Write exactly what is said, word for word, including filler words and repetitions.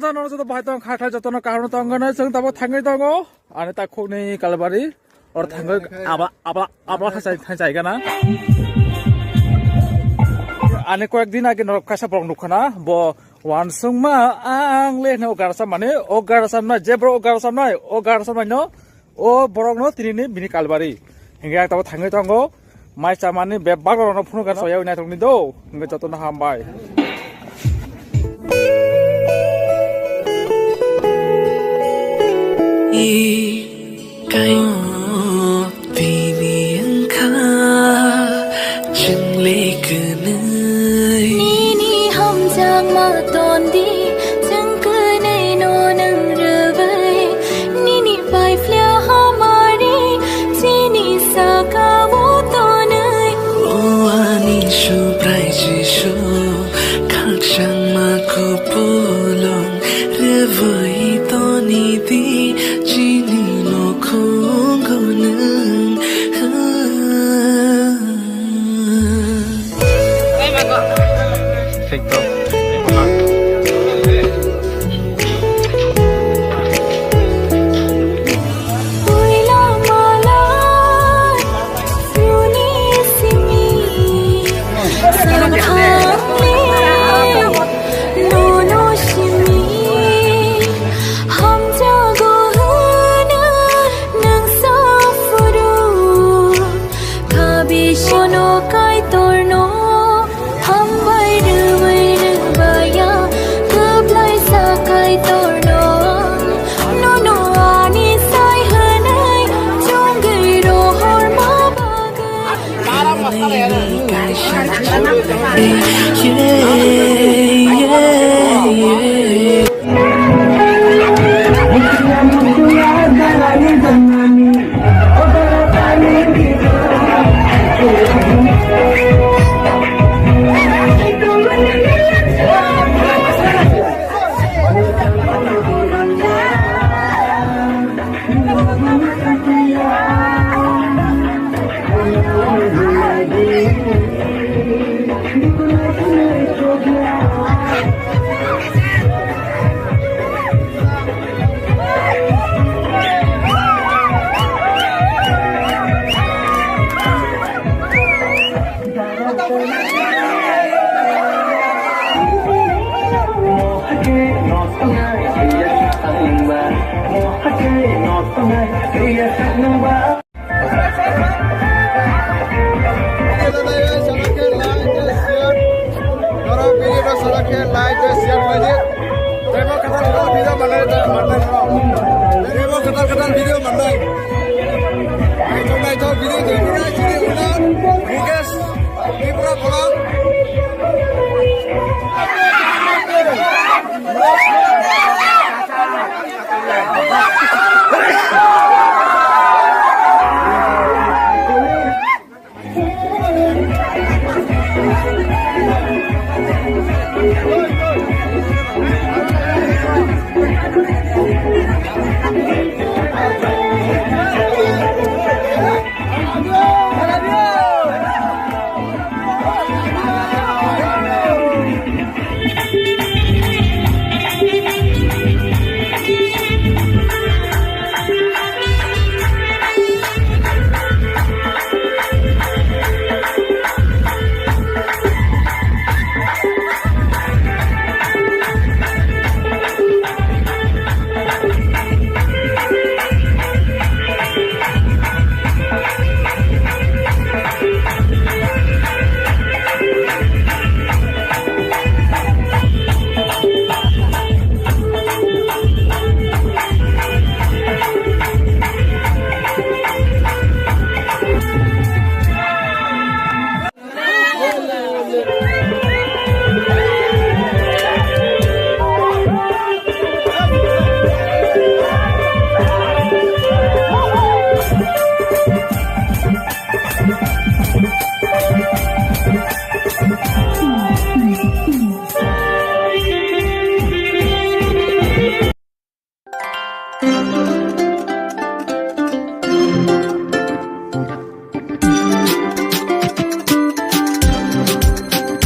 Jotono joto bai tong kha kha jotono kaham tong gana chwng tabo thangwi tongo. Ani ta khokni kalbari or thangwi abla abla abla kha sai thang sai gana. Ani koyek din age norok kaisa borok nukhana bo wansungma ang le no garsa mane o garsa na je bro o garsa nai o garsa nai no. O borokno tinini bini kalbari. Hingke ang tabo thangwi tongo. Mai chamani bebak rokno phunuk gana soya wina tongni do. Hingke jotono hambai. Kayo tini wngkha chwngle kwnwi. Nini hamjakma tondi chwng kwnwi no nwng rwbai. Nini bai phlia hamari chini saka o tonwi. O ani Subrai Jisu, khakchangma kupulung rwui toni di chini nokhungo nwng. Kabisono Kaitorno hambai rwui rwbaiya, kwplaisa Kaitorno, nono ani sai hwnwi chongwi rohorma bagwi. Norok video rok salak khe like tei share khlai di. Teibo kwtal kwtal video manai da manai rok. Teibo kwtal kwtal video manai. Naithok naithok video tei.